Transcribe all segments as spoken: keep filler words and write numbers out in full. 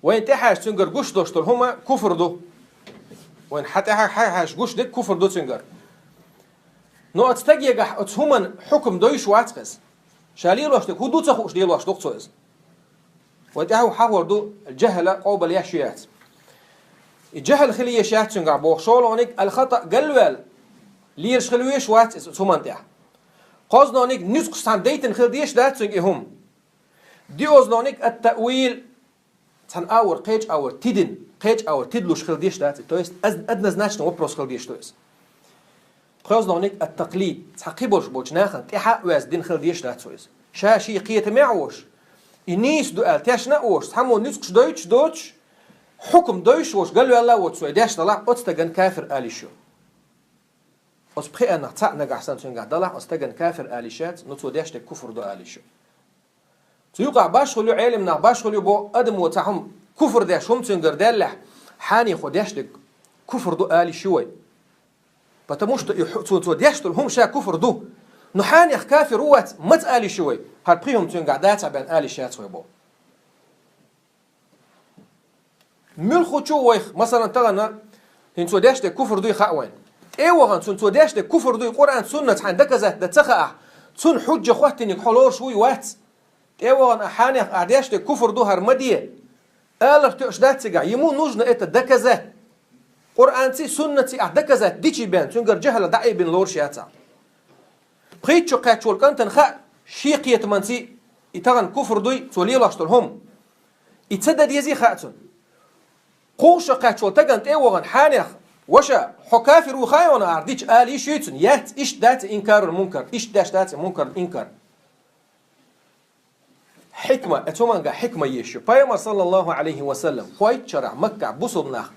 Вайна тӀехьаьжча цуьнгара гуш долуш долу хӀума куфр ду. Вайна хьан тӀехьа хьаьжча гуш дерг куфр ду цуьнгара. Но оцу стагегахь оцу хӀуманна хьукам дойуш вац иза. Ша лелош дерг хӀун ду ца хууш лелош ду-кх цо иза. Вай тӀаьхьа хьахор ду, жахӀала къобал еш ю яц. И жахӀал хила еш яц цуьнгахь боху, шолгӀаниг ал-хатаъ, галваьлла лелаш хила веш вац иза оцу хӀуманна тӀехь. КхозлагӀаниг нуьцкъаш цхьаьна дайтина хила дезаш дац цуьнга и хӀума. ДиозлагӀаниг ат-таъвил, цхьана агӀор кхечу агӀор тидина, кхечу агӀор тидалуш хила дезаш дац и. То есть аз-, однозначно вопрос хила дезаш ду иза. ПхоьазлагӀаниг ат-такълид, цхьа кхин болуш болчу нахана тӀаьхьа а оьзда дина хила дезаш дац цо иза. Ша шен кхетамехь а волуш, и нийса ду аьлла тешна а волуш, цхьаммо нуьцкъаш дойтуш а доцуш, хьукам дойуш а волуш, галваьлла а воцуш вай деш далахь, оцу стагана кафир ала йиш ю. Оцу пхеаннах цхьаъ нагахь санна цуьнгахь далахь, оцу стагана кафир ала йиш яц, но цо деш дерг куфр ду ала йиш ю. Цу юкъахь башхалла ю, Ӏелам нах башхалла ю бо, адамо цхьа хӀума куфр деш хӀума цуьнгара даьллехь, хьенехо деш дерг куфр ду ала йиш ю вай. Потому что и хӀу-, цо, цо деш долу хӀума ша куфр ду. Но хьенех кафир ву вац, маца ала йиш ю вай? ХӀара пхи хӀума цуьнгахь дацахь бен ала йиш яц вай бо. Муьлххачу вайх, масалан, тахана, хӀинца цо деш дерг куфр дуй хаьа вайн. ТӀе а вахана, цунна цо деш дерг куфр дуй Къуръан, суннат хьайн доказать дан ца хаахь, цунна хьуджа хӀоттийниг хьо лоруш вуй вац. ТӀе а вахана, ахьа хьенех ахьа деш дерг куфр ду, хӀара ма де. Алар тоьуш дац цигахь, ему нужно это доказать. Къуръанций, суннатций ахьа доказать дичий бен, цуьнгара жахӀала дӀаайбина лоруш яц ахьа. Пхийтта шо кхаьчча волу кӀантана хаьа, шен кхетаманций, и тахана куфр дуй, цо лелош долу хӀума. И ца дан дезий хаьа цунна. Кхо шо кхаьчча волу тагана тӀе а вахана, хьенех, ваша, хьо кафир ву хаьа хьуна ахьа дича ала йиш юй цунна, яц, иштта дац и инкарул мункар, иштта деш дац и мункарул инкар. Хьикма, оцу хӀуманга хьикма еш ю. Пайхамар, саллаллаху Ӏалайхи ва саллам, кхойтта шарахь Маккахь бусулба нах,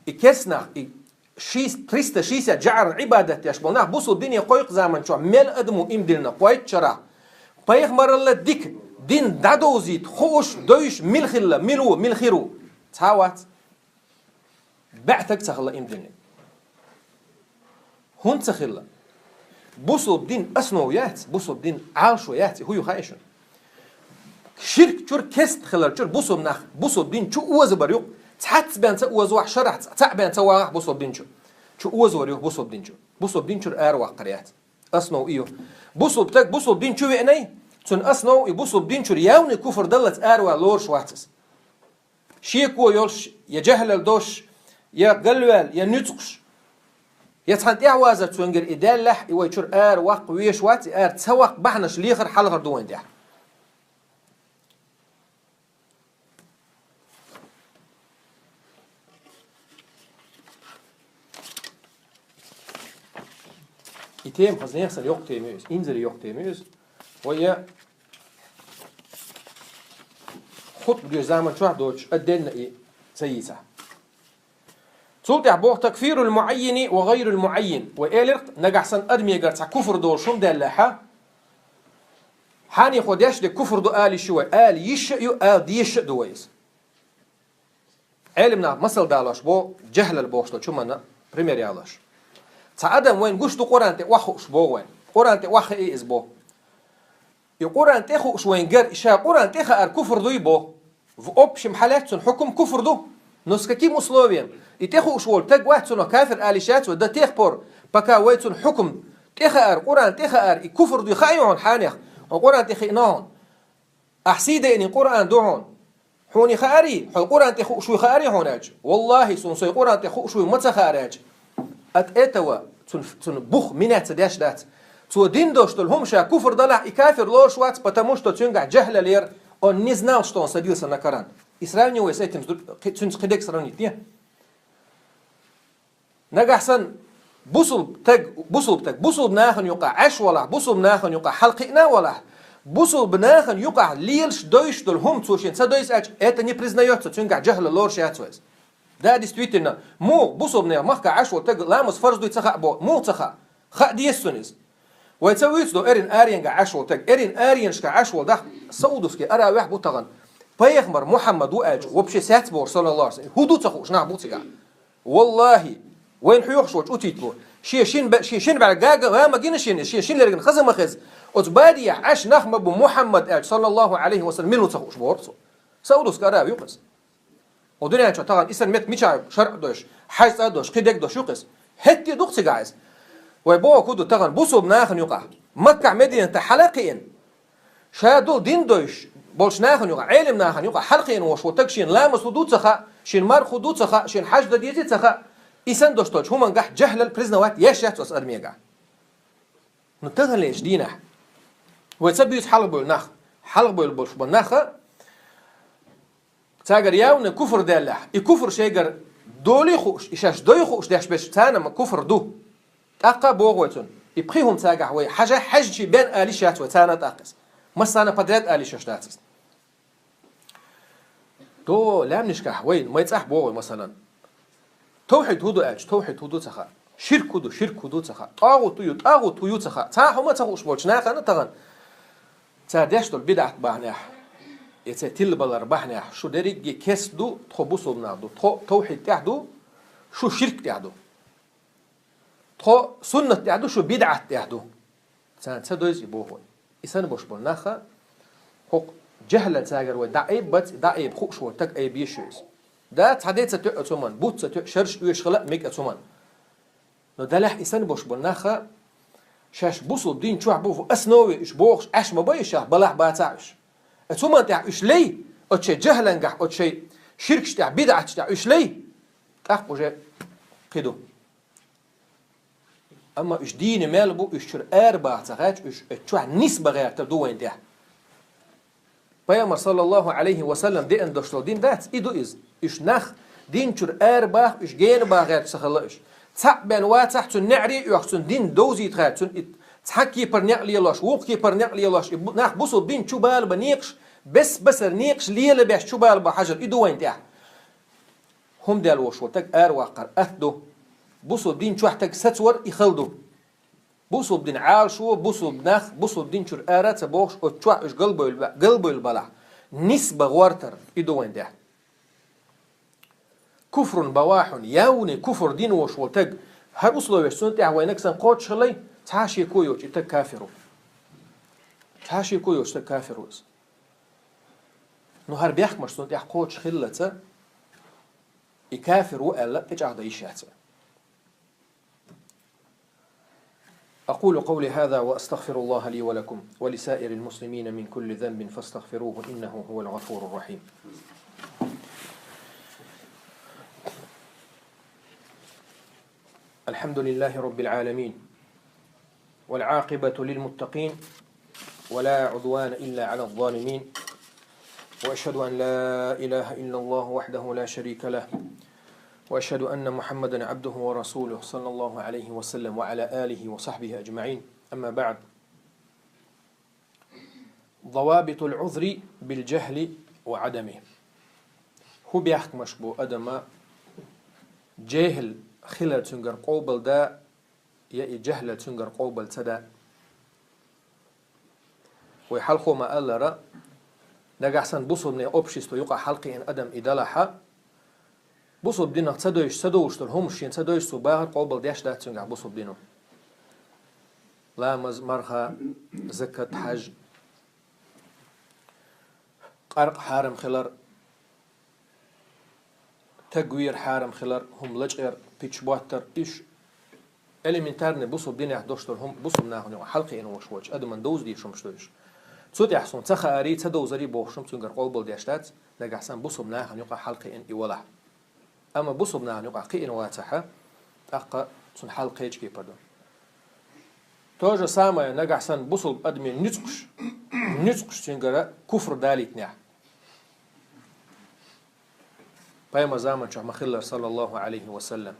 и керста нах, и ши-, триста шестьдесят жӀаран Ӏибадат деш болу нах бусулба дине кхойкху заман чохь мел адамо иман диллина кхойтта шарахь. Пайхамаралла дика дин дӀадовзийта хууш, дойуш мила хилла, мила ву, мила хир ву? Цхьа а вац. БӀе стаг ца хилла иман диллинарг. ХӀунда ца хилла? Бусулба дин основа яц, бусулба дин Ӏалашо яц, и хӀун ю хаьа шуна? Ширк чуьра, керста хилар чуьра бусулба нах, бусулба дин чу озабар ю-кх, цхьацца бен ца озавахь, шарахь цхьаъ бен ца вагӀахь бусулба дин чу. Чу озавар ю-кх бусулба дин чу. Бусулба дин чуьра араваккхар яц. Основа и ю. Бусулба стаг бусулба дин чу веанай, цуьнан основа и бусулба дин чуьра явный куфр даллалц аравала лоруш вац иза. Шеко йолуш, я жахӀлал долуш, я галваьлла, я нуьцкъаш, я цхьана тӀаьхьавазар цуьнгара и даьллехь, и вай чуьра ара ваккха везаш вац, и ара ца ваккха бахьанаш лехар хьалхара ду вайн тӀехь. И тема хаза нехан санна йоккха тема ю иза, инзаре йоккха тема ю иза. Вай я хутба доьшучу заман чохь доцуш а денна и ца йийцахь. Цул тӀаьхьа боху: «Такфирул муаййини ва гайрул муаййин». Вай элира-кх, нагахь санна адамегара цхьа куфр долуш хӀума даьллехьа, хьенехо деш дерг куфр ду ала йиш ю вай, ала йиш а ю, ала дезаш а ду вай иза. Ӏелам нах масал далош бо, жахӀлал бохуш долчу хӀуманна пример ялош. Цхьа адам вайна гуш ду Къуръан тӀе охьахууш бо вайна. Къуръан тӀе охьахии иза бо. И Къуръан тӀе хууш вайн гар, и ша Къуръан тӀе хаар куфр дуй бо. В общем хьалаьцна цунна хьукум куфр ду. Но с каким условием? И тӀе хууш волу таг вац, цунах кафир ала йиш яц вай до тех пор, пока вай цунна хьукум тӀе хаар, Къуръан тӀе хаар, и куфр дуй хаьа хьуна хьенех, хьо Къуръан тӀе хиъна хьуна. Ахь сий дайъина Къуръан ду хьуна. Хьуна и хаарий, хьо Къуръан тӀе хууш вуй хаарий хьуна аьлча? Валлахи, суна со и Къуръан тӀе хууш вуй ма ца хаара аьлча. От этого цунна, цунна бух минаьцца деш дац. Цо дина долуш долу хӀума ша куфр далахь, и кафир лоруш вац, потому что цуьнгахь жахӀлал яра, он не знал, что он садился на Коран. И сравнивай с этим, с друг-, кхи-, цуьнца кхидерг сравнить де. Нагахь санна бусулба таг, бусулба таг, бусулба нахана юкъахь Ӏаш валахь, бусулба нахана юкъахь хьалакхиъна а валахь, бусулба нахана юкъахь лелаш дойуш долу хӀума цо шен ца дойза аьлча, это не признаётся, цуьнгахь жахӀлал лоруш яц вай иза. Да, действительно, муха бусулба нехан махкахь Ӏаш волу таг ламаз фарз дуй ца хаьа боху, муха ца хаьа? Хаа деза цунна иза. Вай ца вуьйцу до эрина аренгахь Ӏаш волу таг, эрина аренашкахь Ӏаш волу даха Саудовский Аравехь бу тахана. Пайхамар Мухьаммад ву аьлча, вообще саьц бохуш, саллаллаху алейхи ва саллям, хӀун ду ца хууш нах бу цигахь? Валлахи, вайна хьоьхуш волчу учитело, шен шин бе-, шен шин бӀаьрга гага ва ма гина шен, шен шин лергана хаза ма хеза. Оцу бадехь Ӏаш нах ма бу Мухьаммад аьлча, саллаллаху алейхи ва саллям, мила ву ца хууш боху цо. Саудовский Аравия ю-кх иза. О дуьнен чу тахана исан мет мича шарӀ а дойш, хьаж цӀа а дойш, кхидерг а дойш ю-кх из. ХӀетте а ду-кх цигахь из. Вай бохург хӀун ду тахана бусулба нахана юкъахь, Маккахь, Мединатехь хьала а кхиъна, ша долу дин дойш болчу нахана юкъахь, Ӏелам нахана юкъахь хьала кхиъна волуш волу стаг шена ламаз хӀун ду ца хаьа, шена марха хӀун ду ца хаьа, шена хьаж дан дезий ца хаьа, и санна долуш долчу хӀумангахь жаьхӀлал признавать еш яц оцу адамегахь. Ну, таханлерчу дийнахь вай ца буьйцу хьалхабевлла нах, хьалхабевлла болуш болу нах а, цаьргара явный куфр даьллехь, и куфр шайгара долий хууш, и шаьш дой хууш деш берш царна-м куфр ду. ТӀаккха а боху вай цунна, и пхи хӀума цаьргахь вай хьажа хьаьжчий бен ала йиш яц вай царна тӀаккха иза. Массарна подряд ала йиш йолуш дац иза. До лаьмнашкахь вай, май цӀахь боху вай, масалан, тавхьид хӀун ду аьлча, тавхьид хӀун ду ца хаьа. Ширк хӀун ду, ширк хӀун ду ца хаьа. ТӀагӀут хӀун ю, тӀагӀут хӀун ю ца хаьа. Цхьа а хӀума ца хууш болчу нахана тахана, цара деш долу бидӀат бахьанехь, я церан тилабалар бахьанехь, шу дерриге а кест ду, тхо бусулба нах ду, тхо тавхьид тӀехь ду, шу ширк тӀехь ду. Тхо суннат тӀехь ду, шу бидӀат тӀехь ду. Царна ца дойза и боху вай. И санна болуш болу нах а, хӀокху жаьхӀлан цаьргара вай дӀаайбац, дӀаайба хууш волу стаг айба еш ю иза. Да, цхьа де ца тоьу оцу хӀуманна, бутт ца тоьу, шарш оьшуш хила а мега оцу хӀуманна. Но делахь и санна болуш болу нах а, шаьш бусулба дин чохь бу, основе уьш бохуш Ӏаш ма бай уьш, балахь бацахь уьш. Оцу хӀуманна тӀехь уьш лей, оцу шайн жаьхӀлангахь, оцу шайн ширкаш тӀехь, бидӀаташ тӀехь уьш лей, тӀаккха уже кхин ду. Амма уьш дийна мел бу, уьш чуьра арабаха ца гӀерташ, уьш оцу чохь нисбан гӀертар ду вайна тӀехь. Пайхамар, саллаллаху Ӏалайхи ва саллам, деана долуш долу дин дац, и ду иза. Уьш нах дин чуьра арабаха, уьш гена баха гӀерташ ца хилла уьш. Цхьаъ бен вацахь, цуьнан неӀаре а оьхуш, цуьнан дин довзийта гӀерташ, цуьнан и цхьа кепара некъ лелош, вукху кепара некъ лелош, и бу-, нах бусулба дин чу бала бан некъаш, бес-басара некъаш лелабеш чу бала бан хьажар, и ду вайна тӀехь. ХӀума даьлла волуш волу стаг араваккхар атта ду. Бусулба дин чохь стаг сацор и хала ду. Бусулба дин Ӏалашо, бусулба нах, бусулба дин чуьра ара а ца бохуш, оцу чохь уьш галбевлла, галбевлла балахь, нисбан гӀортар, и ду вайна тӀехь. Куфрун бавахьун, явный куфр дина волуш волу стаг, хӀара условеш цунна тӀехь вайнаг санна кхочуш хилай, цхьа а шеко йоцуш и стаг кафир ву. Цхьа а шеко йоцуш стаг кафир ву иза. Ну, хӀара бехкамаш цунна тӀехь кхочуш хиллалца, и кафир ву аьлла, тӀечӀагӀдан йиш яц. أقول قولي هذا وأستغفر الله لي ولكم ولسائر المسلمين من كل ذنب فاستغفروه إنه هو الغفور الرحيم. الحمد لله رب العالمين والعاقبة للمتقين ولا عدوان إلا على الظالمين وأشهد أن لا إله إلا الله وحده لا شريك له وأشهد أن محمدا عبده ورسوله صلى الله عليه وسلم وعلى آله وصحبه أجمعين. أما بعد. ضوابط العذر بالجهل وعدمه. ХӀун бехкамаш бу адама жехӀил хилар цуьнгара къобалда, я и жехӀлар цуьнгара къобал ца да? Вай хьалхо ма-аллара, нагахь санна бусулбанийн общество юкъахь хьалакхиъна адам и далахьа, бусулба динах ца дойуш, ца довлуш долу хӀумаш шена ца дойуш цо бахар къобал деш дац цуьнгахь бусулба дино. Ламаз, марха, закат, хьаж, къаркъа хьарам хилар, таг вер хьарам хилар, хӀума лачкъер, пич боттар, уьш элементарный бусулба динехь долуш долу хӀума, бусулба нахана юкъахь хьалакхиъна волуш волчу адаман довза дезаш хӀумаш ду уьш. Цу тӀехь суна ца хаарий, ца довзарий бохуш хӀума цуьнгара къобал деш дац, нагахь санна бусулба нахана юкъахь хьалакхиъна и валахь. Амма бусулба нахана юкъахь кхиъна вацахьа, тӀаккха цуьнан хьал кхечу кепара ду. То же самое, нагахь санна бусулба адамийн нуьцкъаш, нуьцкъаш цуьнгара куфр далийтинехь. Пайхамар заман чохь ма-хиллара, саллаллаху Ӏалайхи ва саллам,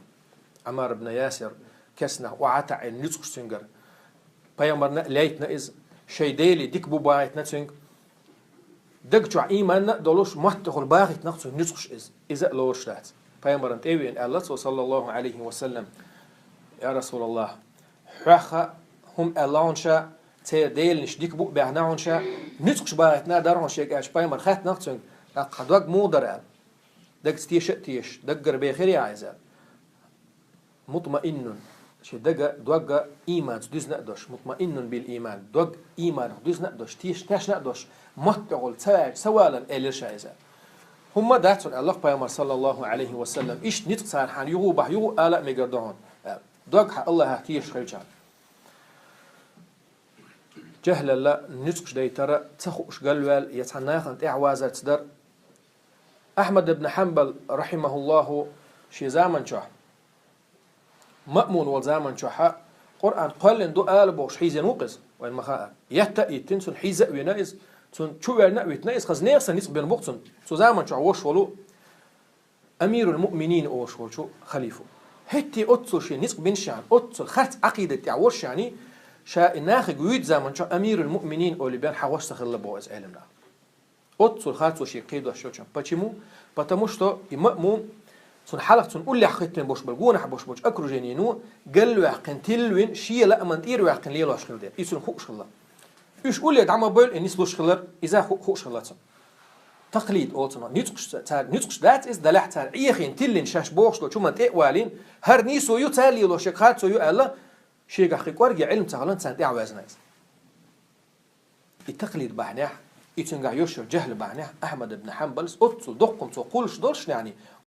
Ӏаммар ибн Ясир керстанах охьа а таӀийна нуьцкъаш цуьнгара. Пайхамарна а лаьйтина иза, шайн Деле дика бу бахийтина цуьнга. Даг чохь ийманна а долуш, мотт тӀехула бахийтина-кх цуьнан нуьцкъаш иза. Иза а лоруш дац. Пайхамарна тӀе а веана аьлла цо, саллаллаху Ӏалайхи ва саллам: «Я Расулаллах, хьоьхха хӀума аьлла хьуна ша, церан деланаш дика бу а баьхна хьуна ша, нуьцкъаш бахийтина дара хьуна шега», аьлча, пайхамар хаьттина-кх цуьнга: «ТӀаккха хьан дог муха дара?» аьлла. Дагца теша а тешаш, даггара бехира ахьа иза аьлла. Мутмаиннун. Шен дага, догга ийманца дуьзна а долуш, мутмаиннун бил ийман, дог ийманах дуьзна а долуш, теша тешна а долуш, мотт тӀехула ца ваьлча, ца валар, элира ша иза. ХӀумма дац хьуна, аьлла Пайхамара, саллаллаху Ӏалайхи ва саллам, иштта ницкъ царна хьан юха бахь, юха ала а мегар ду хьуна, аьлла. Дог хьа Аллахьах тешаш хилча. Жахьлалла, ницкъаш дайтар, ца хууш галваьлла, я цхьан нахана тӀехьавазарца дар. Ахьмад ибн Хьанбал, рахьимахуллаху, шен заман чохь, Маъмун волу заман чохьа, Къуръан кхоьллина ду ала бохуш хьийзина ву-кх иза, вайн ма хаъара. Етта а йиттина, цунна хьийза а вина иза, цунна чу ваьллина а витина иза, хаза нехан санна ницкъ бина бу-кх цунна. Цу заман чохь волуш волу Амирул Муъминин олуш волчу халифо. ХӀетте оццул шен ницкъ бинаш яхьана, оццул харц Ӏакъидат тӀехь волуш яхьана, ша и нахиг вуьйцу заман чохь Амирул Муъминин олий бен хьагӀош ца хилла боху иза Ӏелам наха. Оццул харцо шега кхийдош йолчун. Почему? Потому что и Маъмун, цунна хьалха цунна уллехь хӀиттина бош болу, гонахь бош болчу окруженино галваьккхина, тилвина, шен лааман тӀера ваьккхина лелош хилла дела. И цунна хууш хилла. Уьш улле дӀа ма бевлла, и нислуш хилар, иза ху-, хууш хилла цунна. Таклид олу цунах. Нуьцкъаш ца-, цара нуьцкъаш дац иза, далахь цара Ӏехийна, тиллина шаьш бохуш долчу хӀуманна тӀе а валийна, хӀара нийсо ю, цара лелош ерг харцо ю аьлла, шегахь кхин кӀорге Ӏилма ца хиларна царна тӀехьаваьзна иза. И таклид бахьанехь, и цуьнгахь йолуш йолу жахьл бахьанехь Ахьмад ибн Хьанбалс оццул доккхум цо кхуллуш долуш неӀний,